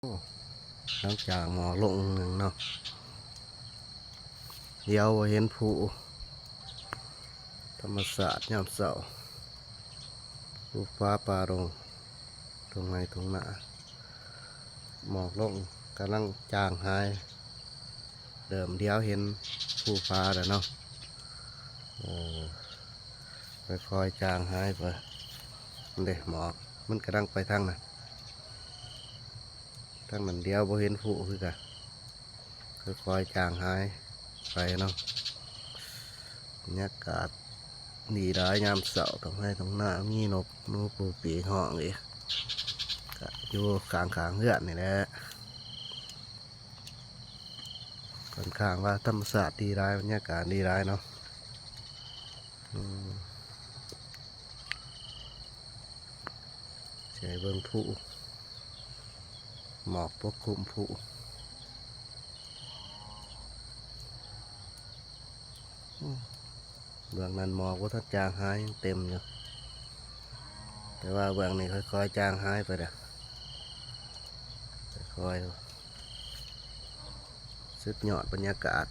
ຫຼັງຈາກໝອກລົງໜຶ່ງເນາະ ດຽວບໍ່ເຫັນພູ. ທຳມະຊາດຍາມເຊົ້າ ພູຜາປ່າດົງ ທົ່ງໄຮ່ທົ່ງນາ ໝອກລົງກຳລັງຈາງຫາຍ ເລີ່ມດຽວເຫັນພູຜາແລ້ວເນາະ. ເອີ ຄ່ອຍໆຈາງຫາຍໄປ. ເດ້ ໝອກມັນກຳລັງໄປທາງນັ້ນ ທາງນັ້ນດຽວບໍ່ເຫັນພູຄືກັນ ຄ່ອຍໆຈາງຫາຍໄປເນາະ. ບັນຍາກາດດີຫຼາຍຍາມເຊົ້າ ທົ່ງໄຮ່ທົ່ງນາ ມີນົກໜູປູປີກຮ້ອງອີກ ກະຢູ່ຂ້າງໆເຮືອນນີ້ແຫຼະ. ຂ້ອນຂ້າງວ່າທຳມະຊາດດີຫຼາຍ ບັນຍາກາດດີຫຼາຍເນາະ. ອືມ ຊິໃຫ້ເບິ່ງພູ ໝອກປົກຄຸມພູ. ອືມ ເບື້ອງນັ້ນໝອກບໍ່ທັນຈາງຫາຍ ຍັງເຕັມຢູ່ ແຕ່ວ່າເບື້ອງນີ້ຄ່ອຍໆຈາງຫາຍໄປເດີ ຄ່ອຍໆ. ສຸດຍອດບັນຍາກາດ